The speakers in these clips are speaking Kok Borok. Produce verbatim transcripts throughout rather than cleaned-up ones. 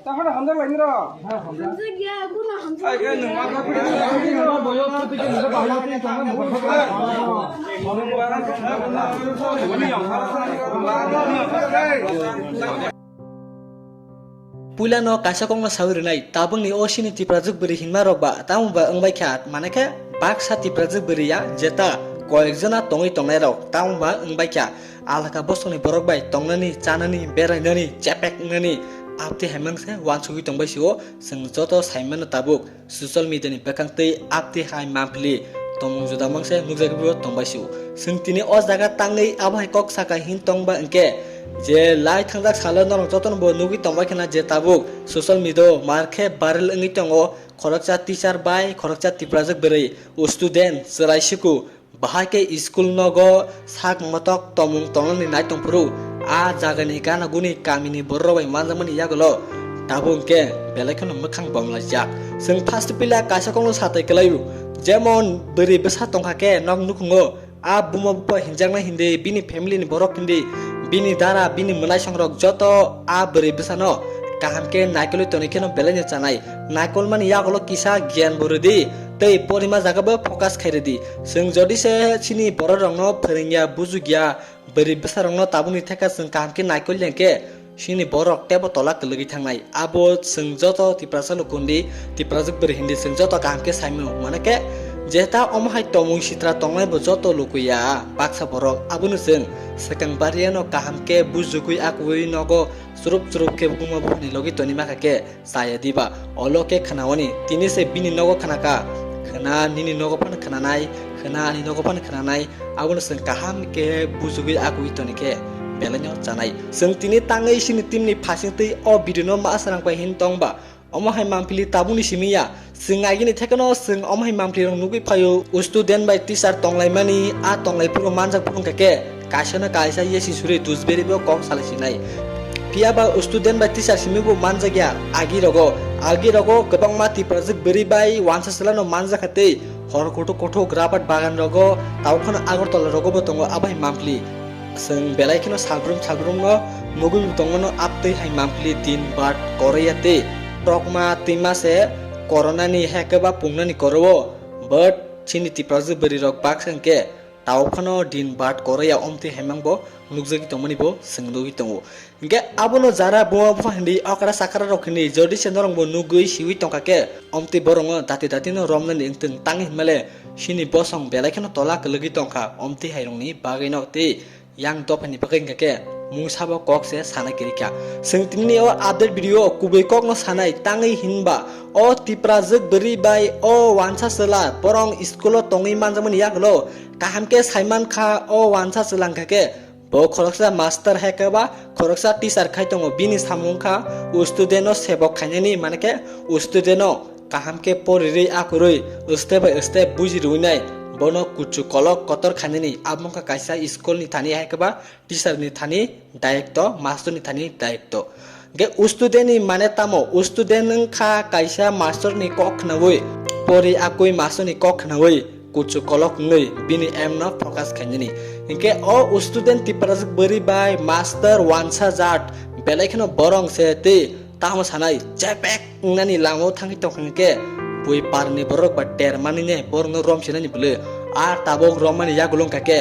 Tahar hamjak lai nro. Hamjak ya, kuno hamjak. Puila no kaisa kokno sawi rwnai, tabukni o sini Tiprajwk bwrwi hinma rok ba, tamo ba wngbai kha, mane khe baksa Tiprajwk bwrwi ya, jeta koyek jona tongwi tongnai rok, tamo ba wngbai kha, alaka bosongni borok bai tongnani, chanani, berainani, chepek wngnani, abtwi hai mang se uansugwi tongbai sio, chwng joto sai mano tabuk. Social media ni bwkhak twi abtwi hai mampli tongmung juda mangse nukjagwi bo tongbai sio. Chwng tini o jaga tangwi abo hai kok saka hin tongba hwnkhe je lai thangjak salo norok jotono bo nugwi tongbai khna je tabuk social media o mar khe viral wngwi tongo khoroksa teacher bai khoroksa Tiprajwk bwrwi student chwrai siku. Bahai khe school nogo sak motok tongmung tongnani nai tongphuru, a jagani gana guni kamini bororok bai manjakmani yagulo tabuk hwnkhe belai kheno mwkhang bomlaijak. Chwng first pila kaisa kokno satai kwlaio, jemon bwrwi bwsa tongkha khe nok nukhungo a buma bupha hinjaknai hindi bini family ni borok hindi bini dara bini mwnaisongrok joto a bwrwi bwsano kaham khe naikolwi tonwi kheno belaino chanai. Naikolmani yagulo kisa giyan bo rwdi. Tei porima jaga bo focus khai rwdi. Chwng jodi se chini borok rokno phwrwngya, bujukya, bwrwi bwsa rokno tabukni theka chwng kaham khe naikol ya khe, chini borok teibo tola kwlwgwi thangnai. Abo chwng joto Tiprasa lukundi, Tiprajwk bwrwi hindi chwng joto kaham khe saimano. Mane khe jeta omo hai tomung sitra tongnai bo joto lukuya baksa borok. Abono chwng swkang bariano kaham khe bujugwi akugwi nogo chwrup chwrup khe buma buphani logi toni makha khe, chaya diba? Olo khe khnaoni, tini se bini nogo khnakha, khna nini nogo phano khnanai, khna ani nogo phano khnanai, abono chwng kaham khe bujugwi akugwi toni khe belaino chanai. Chwng tini tangwi chini team ni phasing twi o video no ma srang pai hin tongba, omo hai mampili tabukni simi ya. Chwng agini thekeno chwng omo hai mampli rok nugwi phaio, student bai teacher tonglaimani, a tonglai phuru manjak phuru wngkha khe kaisa no kaisa yesi suri dusberi bo kok salai sinai. Phiya ba student bai teacher simi bo manjak ya agi rogo, agi rogo kwbangma Tiprajwk bwrwi bai wansa chwla no manjak kha tei hor kuthuk kuthuk rabat bagan rogo, tabuk phano Agartala rogo bo tongo abo hai mampli. Chwng belai kheno salbrum salbrum no nugwi tongmano, abtwi hai mampli din bat koroya tei rokma twima se koronani heke ba pungnani koro o, but chini Tiprajwk bwrwi rok baksa hwnkhe tabuk phano din bat koroya omtwi haimang bo nukjagwi tongmani bo chwng nugwi tongo. Hwnkhe abono jara buma bupha hindi okra chakra rok hindi jodi se norok bo nugwi siwi tongkha khe omtwi borok no dati dati no romnani wngtwng tangwi hinmale chini bosong belai kheno tola kwlwgwi tongkha omtwi hai rokni bagwi no tei yang dophani bagwi hwnkha khe mungsa bo kok se sana kirikha. Chwng tini o update video o kubui kok no sanai tangwi hinba o Tiprajwk bwrwi bai o wansa chwla borong school o tongwi manjakmani yagulo kaham khe saiman kha o wansa chwla hwnkha khe bo khoroksa master hai khe ba khoroksa teacher khai tongo bini samung kha student no sebok khainani mane khe student no kaham khe porirwi akurwi step by step buji rwinai bono kuchu kolok kotor khainani abo wngkha kaisa school ni thani hai khe ba teacher ni thani dayokto, master ni thani dayokto. Hwnkhe student ni mane tamo? Student wngkha kaisa master ni kok khnaui, pori akui master ni kok khnaui, kuchu kolok wngwi bini aim no focus khainani. Hwnkhe o student Tiprajwk bwrwi bai master wansa jat, belai kheno borong se tei tamo sanai chepek wngnani lama o thangwi tongkha hwnkhe bui parni borok ba ter manwi ne borok no rom sinani bwlwi. A tabuk rom mani yagulo wngkha khe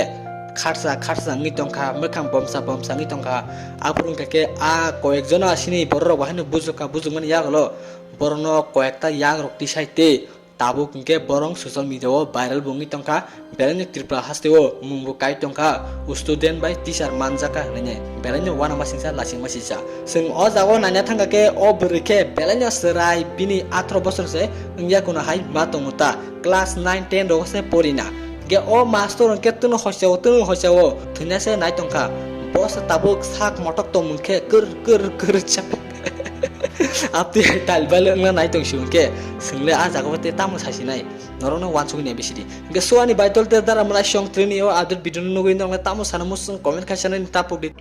kharsa kharsa wngwi tongkha, mwkhang bomsa bomsa wngwi tongkha. Aphuru wngkha khe a koyek jono asini borok rok bo haino bujukha, bujukmani yagulo borokno koyekta yak rok tisai tei tabuk hwnkhe borok social media o viral bo wngwi tongkha. Belai no Tripura haste o mung bo kai tongkha, student bai teacher manjakha hinwi belai no uanama singsa lasingma singsa. Chwng o jaga o naina thangkha khe o bwrwi khe belai no chwrai, bini atharoh bosor se wngya kuno hai ma tongo ta, class nine ten rogo se porina. Hwnkhe o mastor hwnkhe twno hoichao, twno hoichao, thwina se nai tongkha. Bo se tabuk sak motok tongmung khe kwr kwr kwr chap. Abtwi hai talbale wngna nai tong si hwnkhe, chwngle a jaga o tei tamo sasinai, norokno uansugwi nai bisidi. Hwnkhe suani baitol tei dara mwlai song trini o update video no nugwi norokno tamo sana muchung comment khai sanani tapukdi.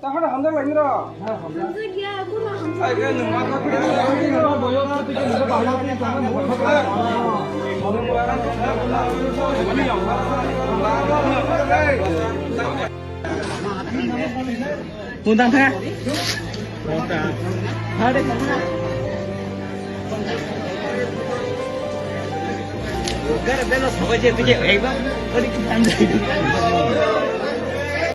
Tahar hamjak lai nro. Hamjak ya, kuno hamjak. Bundang tha. Hade.